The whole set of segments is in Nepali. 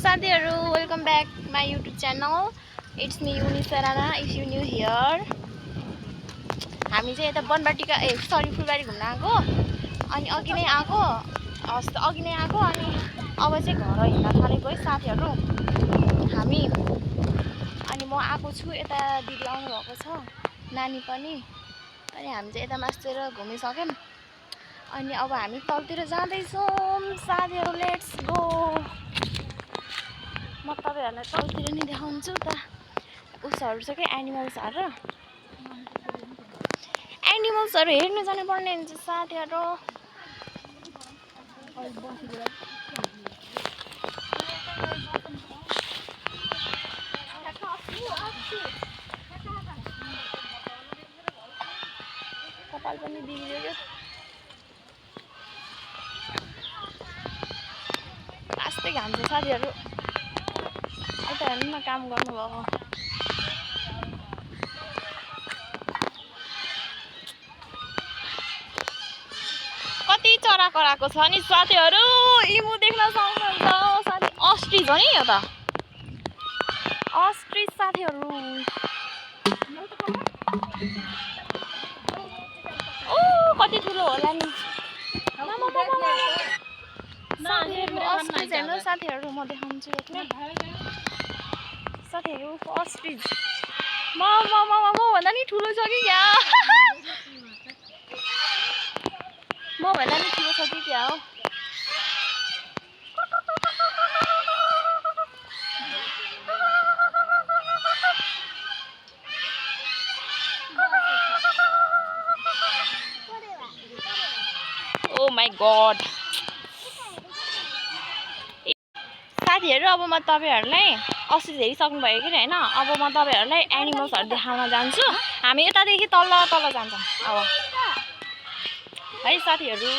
साथीहरु, welcome back my YouTube channel. It's me Yunisa Rana if you new here. हामी चाहिँ यता बनबाटीका फुलबारी घुम्न आएको. अनि अघि नै आएको अनि अब चाहिँ घर हिँड्न थालेको है साथीहरु. हामी अनि म आएको छु. यता दिदी आउनु भएको छ, नानी पनि. अनि हामी चाहिँ यता मास्तिर घुमिसक्यौं. अनि अब हामी तलतिर जाँदैछौँ साथीहरु. Let's go. म तपाईहरुलाई तलतिर नि देखाउँछु त. उसहरु छ के एनिमल्सहरु हेर्नु जानु पर्ने हुन्छ साथीहरु. कपाल पनि बिग्रियो. आस्ते घाम छ साथीहरु. यता हेर्नु न काम गर्नुभएको. कति चरा कराएको छ नि साथीहरु. इमु देख्न सक्नुहुन्छ साथी. अस्ट्रिच हो नि यो त. अस्ट्रिच साथीहरु. ओ कति ठुलो होला नि साथीहरु. अस्ट्रिच हेर्नु साथीहरु. म देखाउँछु एकले साथीहरु. अस्ट्रिच म भन्दा नि ठुलो छ कि क्या. म भन्दा नि ठुलो छ कि क्या हो. ओ माई गॉड साथीहरु. अब म तपाईहरुलाई अस्ति हेरिसक्नु भयो कि हैन. अब म तपाईहरुलाई एनिमल्सहरु देखाउन जान्छु. हामी यतादेखि तल जान्छौँ अब है साथीहरु.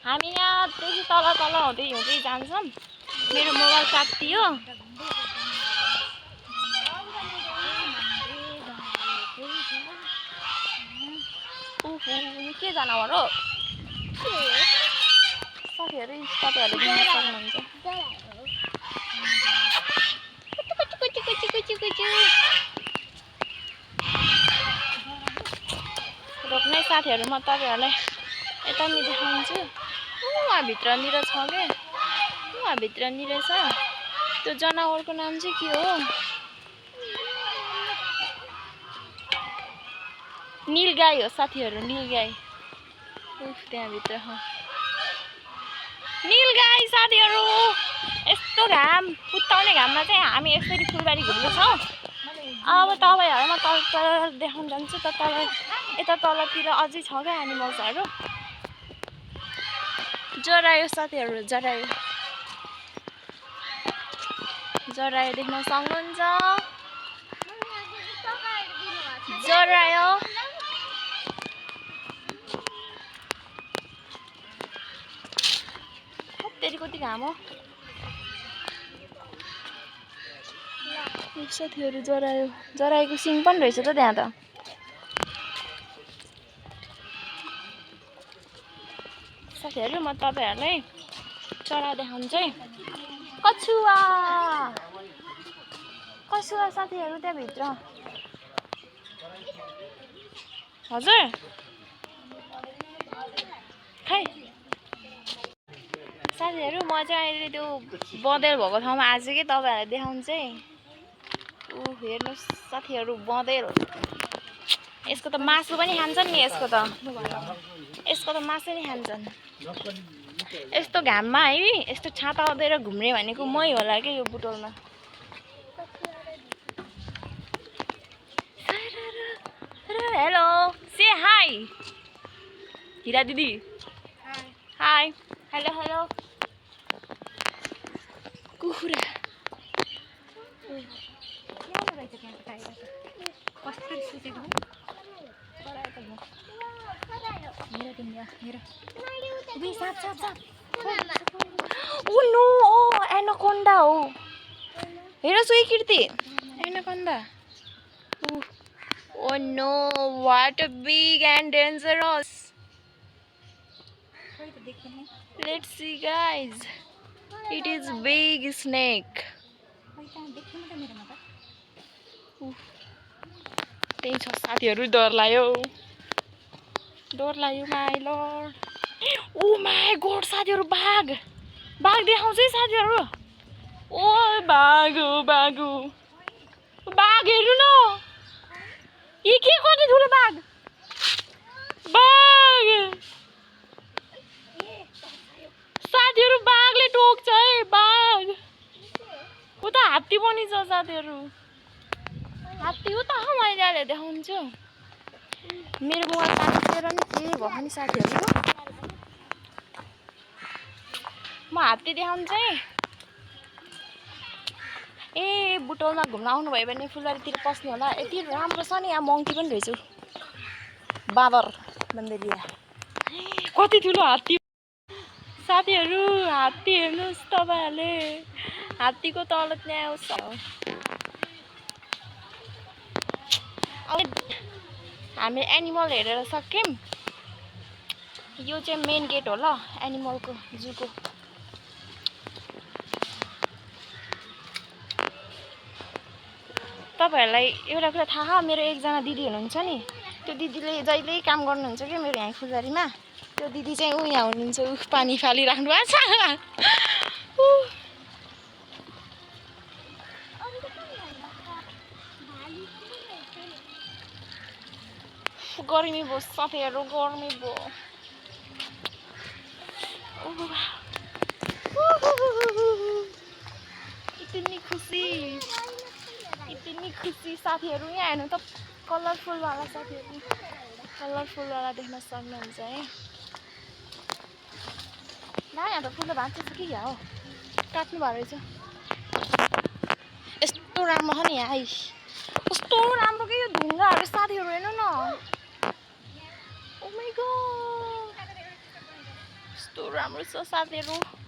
हामी यहाँदेखि तल हुँदै जान्छौँ. मेरो मोबाइल काटियो. के जनावर हो साथीहरु. तपाईहरुले देख्न सक्नुहुन्छ. रोक्नै साथीहरु. म तपाईहरुलाई यता नि देखाउँछु. उहाँ भित्रनिर छ के. उहाँ भित्रनिर छ. त्यो जनावरको नाम चाहिँ के हो. नीलगाई हो साथीहरु. नीलगाई त्यहाँ भित्र हो. नीलगाई साथीहरु. यस्तो घाम पुत्ताउने घाममा चाहिँ हामी यसरी फुलबारी घुम्दैछौँ. अब तपाईहरुलाई म तल देखाउन जान्छु त. यता तलतिर अझै छ क्या एनिमल्सहरु. जरायो साथीहरु. जरायो देख्न सक्नुहुन्छ. जरायो तेरी कति घाम हो साथीहरु. जरायोको सिङ पनि रहेछ त त्यहाँ त. साथीहरु म तपाईहरुलाई चरा देखाउँछु है. कछुवा साथीहरु त्यहाँ भित्र. हजुर खै साथीहरु. म चाहिँ अहिले त्यो बँदेल भएको ठाउँमा आज के तपाईहरुलाई देखाउँछु है. हेर्नुस् साथीहरु. बँदेल. यसको त मासु पनि खान्छन् नि. यसको त मासु नि खान्छन्. यस्तो घाममा है यस्तो छाता ओढेर घुम्ने भनेको मै होला के यो बुटोलमा. हेलो से हाई हिरा दिदी. हाई. हेलो कुखुरा. Oh no. एनाकोन्डा हो. हेर सुई कीर्ति. Anaconda. Oh no, what a big and dangerous. Let's see guys. It is big snake. त्यही छ साथीहरू डर लाग्यो my lord oh my god साथीहरू बाघ देखाउँछ है साथीहरू ओ बाघ हेर्नु न यी के कति ठुलो बाघ साथीहरू बाघले टोक्छ है बाघ उता हात्ती पनि छ साथीहरू हात्ती उता मैले अहिले देखाउँछु मेरो मोबाइल साथीतिर नि के भयो नि साथीहरू म हात्ती देखाउँछु है ए बुटौलमा घुम्न आउनुभयो भने फुलबारीतिर पस्नु होला यति राम्रो छ नि यहाँ मङ्की पनि रहेछ बाँदर बन्दरिया कति ठुलो हात्ती साथीहरू हात्ती हेर्नुहोस् तपाईँहरूले हात्तीको तल त्यहाँ आउँछ हामी एनिमल हेरेर सक्यौँ यो चाहिँ मेन गेट हो ल एनिमलको जूको तपाईहरुलाई एउटा कुरा थाहा मेरो एकजना दिदी हुनुहुन्छ नि त्यो दिदीले जहिले काम गर्नुहुन्छ के मेरो यहाँ फुलबारीमा त्यो दिदी चाहिँ उ यहाँ हुनुहुन्छ उ पानी फालिराख्नु भएको छ गर्मी भयो साथीहरु गर्मी भयो इतनी खुसी साथीहरु यहाँ हेर्नु त कलरफुल वाला साथीहरु कलरफुल वाला देख्न सक्नुहुन्छ है ना यहाँ त फुल भाँच्छ के हो काट्नु भएको रहेछ यस्तो राम्रो छ नि यहाँ कस्तो राम्रो के यो ढुङ्गाहरु साथीहरु हेर्नु न ओ माय गॉड यस्तो राम्रो छ साथीहरु